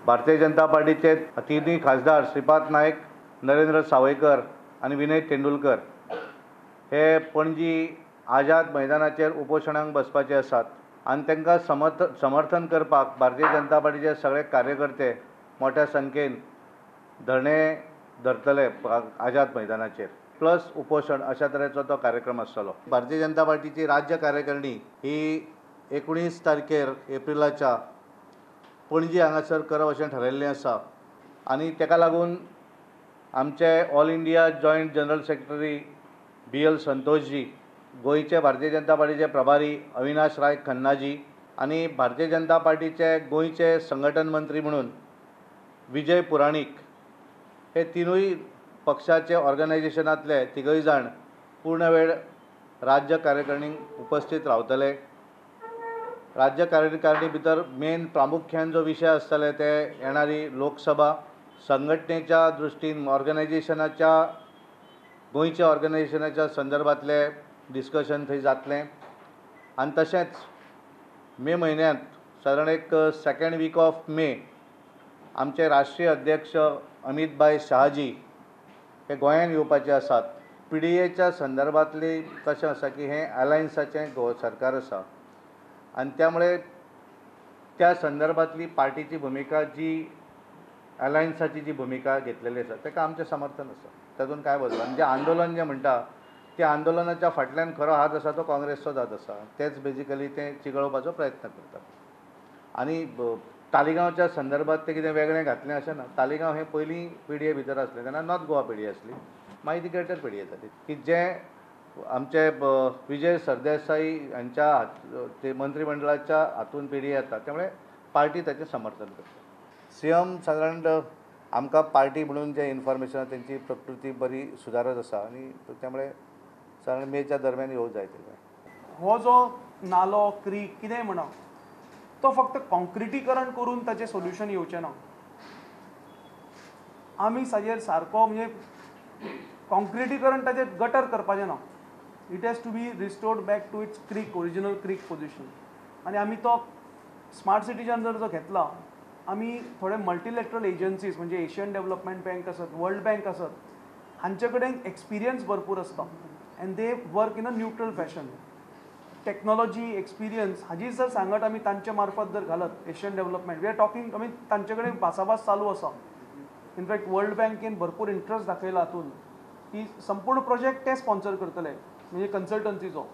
भारतीय जनता पार्टीचे तिनूय खासदार श्रीपाद नायक, नरेंद्र सावयकर आनी विनय तेंडुलकर हे पणजी आझाद मैदानाचेर उपोशणाक बसपाचे आसात आनी तांकां समर्थन करपाक भारतीय जनता पार्टीचे सगळे कार्यकर्ते मोठ्या संख्येन धरणे धरतले आझाद मैदानाचेर, प्लस उपोशण अशा तरेचो तो कार्यक्रम आसतलो. भारतीय जनता पार्टीची राज्य कार्यकारिणी ही 19 तारखेर एप्रिलाच्या पणजी हांगासर करप अशें ठरयल्लें आसा आनी ताका लागून आमचे all India joint general secretary B L Santoshji, गोंयचे भारतीय जनता पार्टीचे प्रभारी अविनाश राय खन्नाजी आनी भारतीय जनता पार्टीचे गोंयचे संघटन मंत्री म्हणून विजय पुराणीक हे तिनूय पक्षाचे ऑर्गनायझेशनांतले तिगय जाण पूर्ण वेळ राज्य कार्यकारिणीक उपस्थित रावतले. राज्य कार्यकारिणी भितर मेन प्रामुख्यान जो विशय आसतले ते येणारी लोकसभा, संघटनेच्या दृश्टीन ऑर्गनायझेशनाच्या गोंयच्या ऑर्गनायझेशनाच्या संदर्भातले डिस्कशन थंय जातलें. आनी तशेंच मे म्हयन्यांत सादारण एक सेकेंड वीक ऑफ मे आमचे राष्ट्रीय अध्यक्ष अमित भाई शहाजी हे गोंयांत येवपाचे आसात. पी डी एच्या संदर्भांतली कशें आसा की हें अलायन्साचें गोवा सरकार आसा आनी त्यामुळे त्या संदर्भांतली पार्टीची भुमिका जी अलायन्साची जी भुमिका घेतलेली आसा ताका आमचें समर्थन आसा, तातूंत कांय बदल. आनी जें आंदोलन जें म्हणटा त्या आंदोलनाच्या फाटल्यान खरो हात आसा तो काँग्रेसचोच हात आसा, तेच बेजिकली तें चिगळोवपाचो प्रयत्न करतात. आनी तालिगांवच्या संदर्भात तें कितें वेगळें घातलें अशें ना. तालिगांव हें पयलीं पी डी ए भितर आसलें तेन्ना north Goa P D A आसली, मागीर ती ग्रेटर पी डी ए जाली. की जें आमचे विजय सरदेसाई हांच्या ते मंत्रिमंडळाच्या हातून पी डी ए येता, त्यामुळे पार्टी ताचें समर्थन करता. सी एम सादारण आमकां पार्टी म्हणून जें इन्फॉर्मेशन आसा तेंची प्रकृती बरी सुदारत आसा आनी त्यामुळे सादारण मेच्या दरम्यान येवं जाय ते. हो जो नालो क्रीक कितेंय म्हणा तो फक्त कॉन्क्रिटीकरण करून ताचें सोल्युशन येवचें ना. आमी ताजेर सारको म्हणजे कॉन्क्रिटीकरण ताचेर गटर करपाचें ना. It has to be restored back to its creek, original creek position. आनी आमी तो स्मार्ट सिटीच्या अंडर जो घेतला, आमी थोडे मल्टिलॅटरल एजन्सीज म्हणजे एशियन डेव्हलपमेंट बँक आसत, वर्ल्ड बँक आसत, हांचे कडेन एक्सपिरियन्स भरपूर आसता and they work in a neutral fashion. Technology experience हाजी जर सांगत आमी तांचे मार्फत जर घालत, Asian development we are talking, आमी तांचे कडेन भासाभास चालू आसा. इनफॅक्ट वर्ल्ड बँकेन भरपूर इंट्रस्ट दाखयला हातून की संपूर्ण प्रोजेक्ट ते स्पॉन्सर करतले, म्हणजे कन्सल्टन्सीचो.